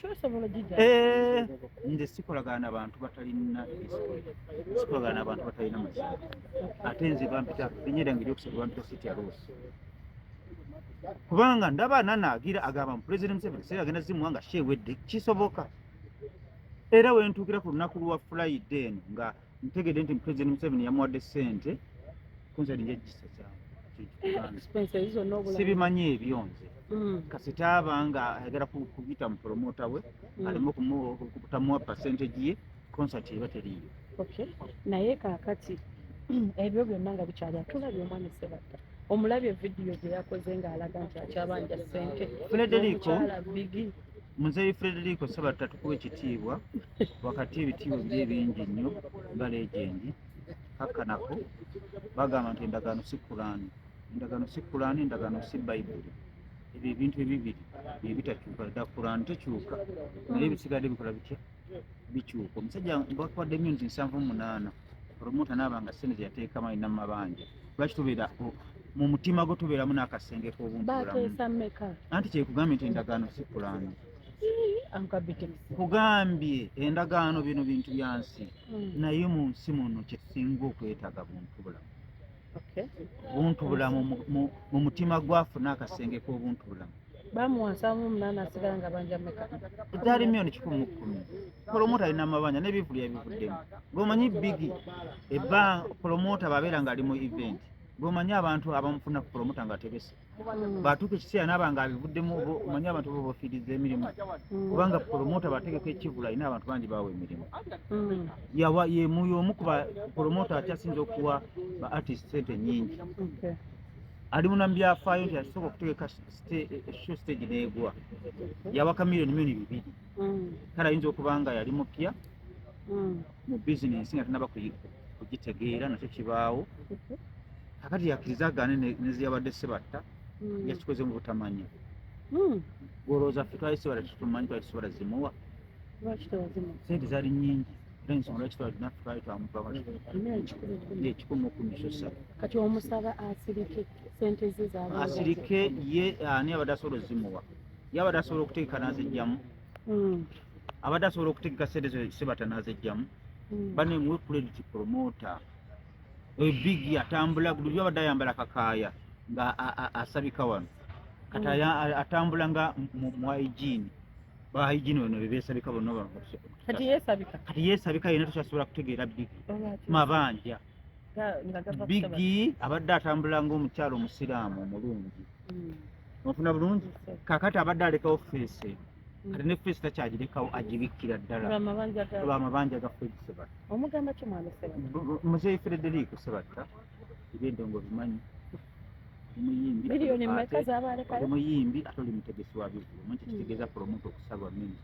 Show osobola ogijja. Eh, nze sikolagana na bantu batalina discipline, sikolagana na bantu batalina mazima. Ate nze bampita linnya lyange eryokusatu, bampita Sitya Loss, kubanga ndaba nanaagira agamba mu President Museveni sente agenda zimuwa nga show ewedde. Kisoboka era wentuukira ku lunaku lwa Friday eno nga ntegedde nti President Museveni yamuwadde sente, concert nja gisazaamu. Expenses zonna obulamu. Sibimanyi ebyo nze. Kasita aba nga ayagala kuyita mu promoter we aleme okutamuwa percentage ye, concert eba teriiyo. Okay. Naye kaakati ebyo byonna nga bikyali, atulabye omwami Sebatta, omulabye vidiyo gye yakoze ng'alaga nti akyabanja ssente Frederico. n'omukyala Bigi. Muzeeyi Frederico Sebatta, tukuwa ekitiibwa wakati, ebitiibwa biri ebingi nnyo nga legend. Kakkanako bagamba nti endagaano si Kulaani, endagaano si Kulaani, endagaano si Bayibuli. Ebyo ebintu ebibiri byebitakyuka dda. Kulaani tekyuka, naye ebisigadde bikola bitya? Bikyuka. Omusajja bakuwadde miliyoni 78, promoter naaba nga sente zeyateekamu alina mu mabanja. Lwaki tubeera mu mutima gwo tubeeramu n'akasenge k'obuntu bulamu? Bateesa mmeka? Anti kyekugambye nti endagaano si Kulaani. Ankabitex. Kugambye endagaano bino bintu bya nsi, naye mu nsi muno kyetusinga okwetaaga buntu bulamu. Buntu bulamu mu mutima gwafuna akasenge k'obuntu bulamu. Bamuwa 78, asigala nga banja mmeka? Zaali miliyoni 110. Promoter alina amabanja n'ebivulu yabivuddemu. Ng'omanyi Bigi eba promoter babeera ng'ali mu event, ng'omanyi abantu abamufuna ku promoter nga tebese batuuka ekiseera naaba nga abivuddemu, oba omanyi abantu bo bafiiriza emirimu, kubanga promoter bategeka ekivulu alina abantu bangi bawa emirimu. Yawa yemu y'omu ku ba promoter akyasinza okuwa ba artist sente nyingi. Ali muna mu byafaayo nti asooka okutegeka show, stage n'egwa, yawaka miliyoni 2. Kale ayinza okuba nga yali mupya mu bizinensi nga tanaba kugitegeera, nakyo kibaawo. Kakati yakkiriza agaane neziyabadde Sebatta yakikoze mu butamanya. Golowooza ffe twali Sebatta tetumanyi, twali tusobola zimuwa? Lwaki tewazimuwa? Sente zaali nyingi, era ensonga lwaki twali naffe twali twamuva 110,000. 110 sosa. Kati omusaba asirike, sente ze zaaba Asirike ye ani abadde asobola ozimuwa? Ye abadde asobola okutegeka n'azijjamu? Abadde asobola okutegeka sente zo Sebatta n'azijjamu? Bane muwe credit promoter. Ebigi atambula buli abadde ayambala kakaaya nga asabika wano, kati atambula nga mu hygiene, ba hygiene bano bebesabika bonna bano. Kati yeesabika? Kati yeesabika yena, tokyasobola kutegeera Bigi. Lwaki? Mabanja. Nga gava ku Sebatta. Bigi abadde atambula ng'omukyalo omusiraamu omulungi. Onfuna bulungi? Kakati abadde alekawo face, kati ne face takyagirekawo, agibikkira ddala. Lwamabanja ga Lwamabanja ga Fred Sebatta. Omugamba ki mwami Sebatta? Muzeeyi Frederico Sebatta, ebyendongo bimanyi, oli muyimbi. Miliyoni mmeka z'aba Oli alekayo? muyimbi ate oli mutegesi wa bivulu. Omanyi kyekitegeeza promoter okusaba 100,000,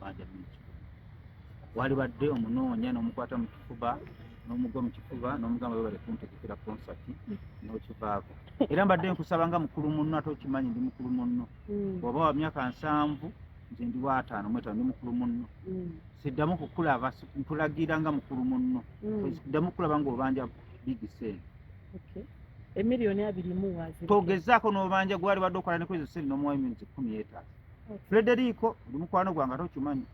mabanja 100,000? Wali badde omunoonya n'omukwata mu kifuba n'omugwa mu kifuba n'omugamba webale kuntegekera konsati n'okivaako. Era mbadde nkusaba nga mukulu munno, ate okimanyi ndi mukulu munno. Bw'oba wa myaka 70, nze ndi wa 55, ndi mukulu munno. Siddamu kukulaba, nkulagira nga mukulu munno, siddamu kukulaba ng'obanja Big sente. Okay. Emiliyoni 20 wazi. Togezaako n'obanja gwali badde okola neko ezo sente n'omuwa 15,000. Frederico, oli mukwano gwange ate okimanyi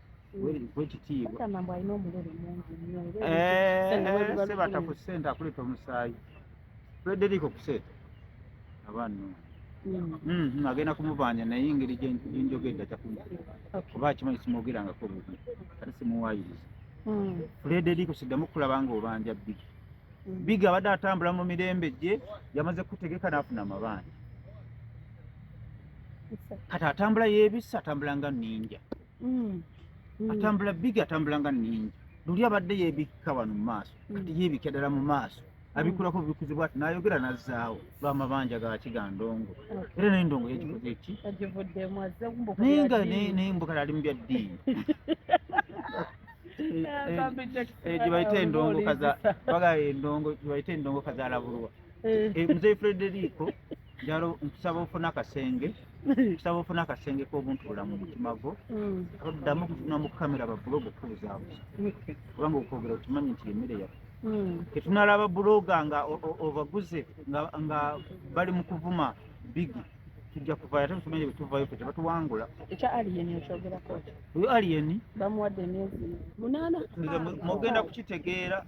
kwekitiibwa. Bagamba mbu alina omulere mungi nnyo era sente bwe biba Sebatta lukumi. Ku sente akuleeta omusaayi. Frederico ku sente aba nno agenda kumubanja, naye engeri gyenjogedde ajja kunkuba kuba akimanyi simwogerangako bubi ate simuwaayiriza. Frederico, siddamu kulaba nga obanja Bigi. Bigi abadde atambula mu mirembe gye, yamaze kutegeka n'afuna amabanja, kati atambula yeebisse, atambula nga ninja. Atambula Bigi atambula nga ninja. Luli abadde yeebikka wano mu maaso, kati yeebikka ddala mu maaso, abikulako bubikuzibwa ati n'ayogera n'azzaawo lw'amabanja ga kigandongo. Era n'endongo yagikoze eki? Agivuddemu, azze mbu ku Naye bya nga ddiini. Naye mbukala ali mu bya ddiini. Bambi Jackson, Gye bayita endongo kaza olizisa. Baga endongo gye bayita endongo kazaalabulwa. Muzeeyi Frederico, njalo nkusaba ofune akasenge, nkusaba ofune akasenge k'obuntu bulamu mu mutima gwo. Oddamu okutunula mu kamera bablogger okubuzaabuza, kubanga okwogera okimanyi nti emmere yaffe. Tetunalaba blogger nga obaguze nga bali mu kuvuma Bigi. Tujja kuvayo, ate tumanyi bwe tuvayo ffe tebatuwangula. Ekya Alien okyogerako ki? Oyo Alien Bamuwadde emyezi 8. Nze mugenda kukitegeera.